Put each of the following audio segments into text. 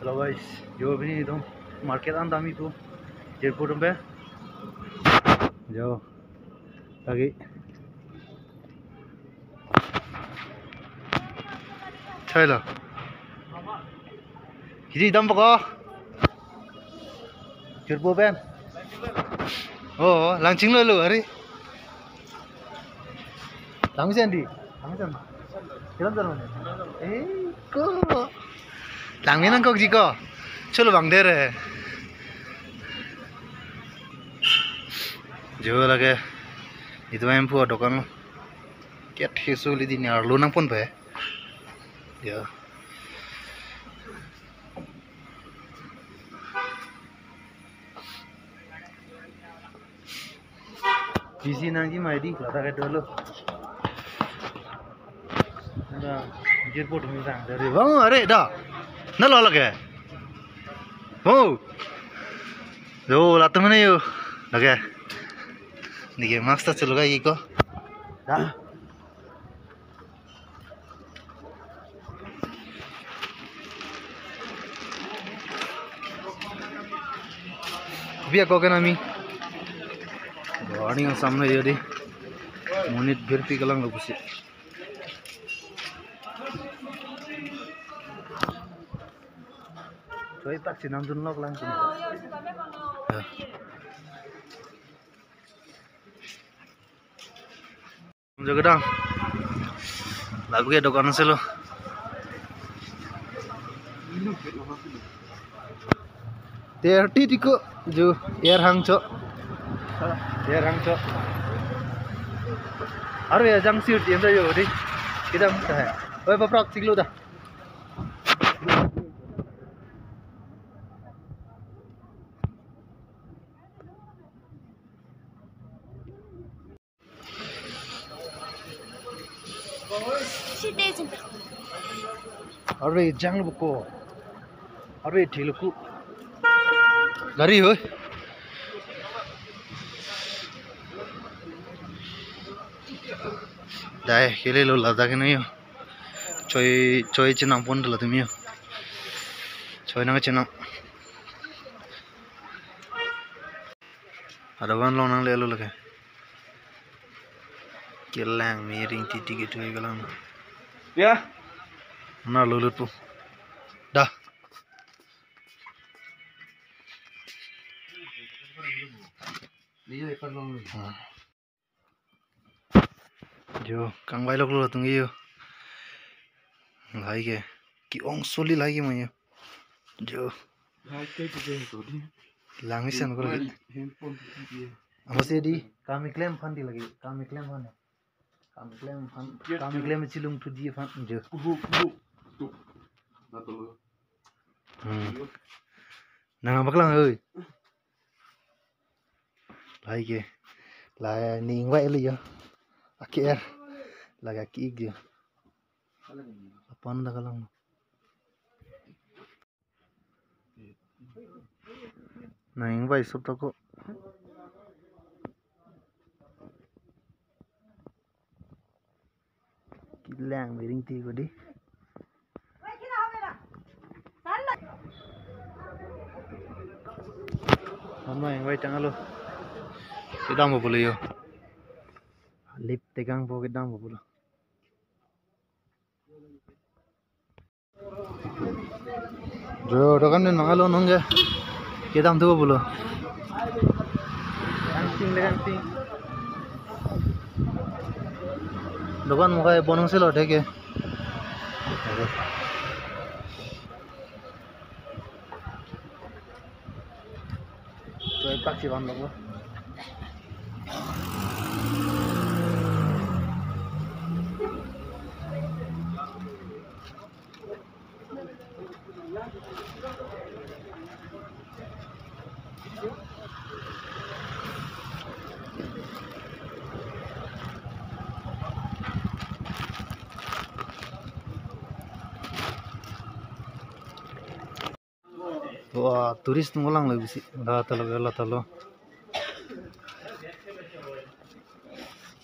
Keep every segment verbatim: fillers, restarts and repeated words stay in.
Hello guys, jo pini itum market an damji pu. Jirpo atum pen. Jo. Lagi. Chai lo. Kiji dampo ko? Jirpo pen. Oh, langchinglo lo, ari. Langmesen dei. Langmesen. Kilam jar mane. Eh, ko. Langme nangkokji ko. Cholo bang dere. Jo lake. Itum hemphu adokan lo. Ket hesu li dini arlo nangponpe. Ya. Busy nangji mai dei, ladak ke dolo. Da, jirpo atum sang dari. Bang, are da. Na lo lake. Bang. Yo, latum ne yo. Lake. Neke mask ta chelo kaike ko. Da. Kopi ako ke nami. Ani yang samne jadi. Monit birpi kelang lo pusi. Choi tak chinam dunlok lang. Ya. Jaga dang. Lapu ke dokan ase lo. Thirty tiko jo air hang cho. Air hang cho. Aru ya jang sir di anda yo di. Kita mungkin hai. Oi, paprak chiklo da. Are jang lo ko. Are thilo ko. Gari hoi. Dai, kele lo ladak ke na yo. Choi, choi chinam pon dala tumi yo. Choi nang chinam. Ada van long nangle lo lake. Kelang me ring titi ke thui kelang. Ya. Na lulut pu. Dah. Iya, ikan long. Ah. Jo, kangvai lok lo latum ke yo. Lahai ke. Ke-ong soli lahai ke ma yo. Jo. Lahai ke tu ke ko di. Langmesen ko lake. Handphone tu ke. Amat si dei, kami klem aphan dei lake. Kami klem aphan. Kami klem aphan. Kami klem chilung thuji aphan. Jo. Kuhu, kuhu. Tu. Datang lo. Hmm. Nang apa kelang, oi? Lahai ke. Lahai ne ingvai lo yo. Ake er. Lake ake ik yo. Aphan da kelang. Nang ingvai sop ta ko. Kelang me ring ti ko dei. Mama ingvai tanglo. Kedampo pulo yo. Lip tegang po kedampo pulo. Jo, dokan pen mangalo nong ke. Kedam thu pulo. Kangsing le kangsing. Dokan mukai bonong selo deke. Choi pak si van lo. Wah, tourist nanglang lagi si. Dah talo, dah talo.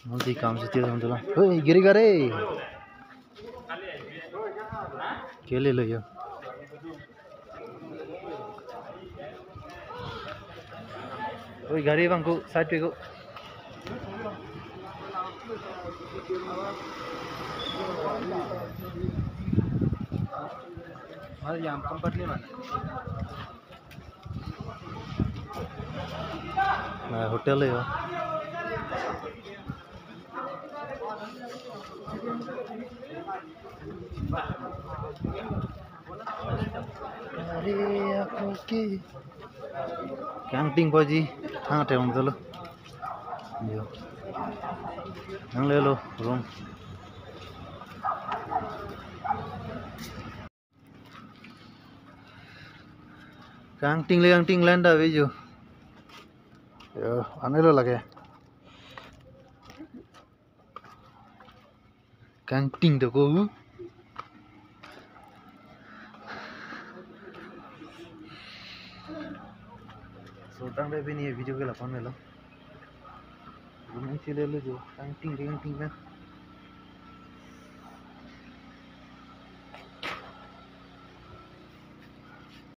Nanti kam sih tiada masalah. Hei, giri gare. Kele lo yo. Oi, gari abang ko side pe ko. Mal yang tempat ni mana? Nah, hotel ya. Kangting poji, hang tewang dolo. Yo. Nanglelo, room. Kangting le kangting landa vejo. Yo, anelo lake. Kangting to ko. So, tangte pini video ke lapu-an lo. Room si lelo jo, kangting, kangting na.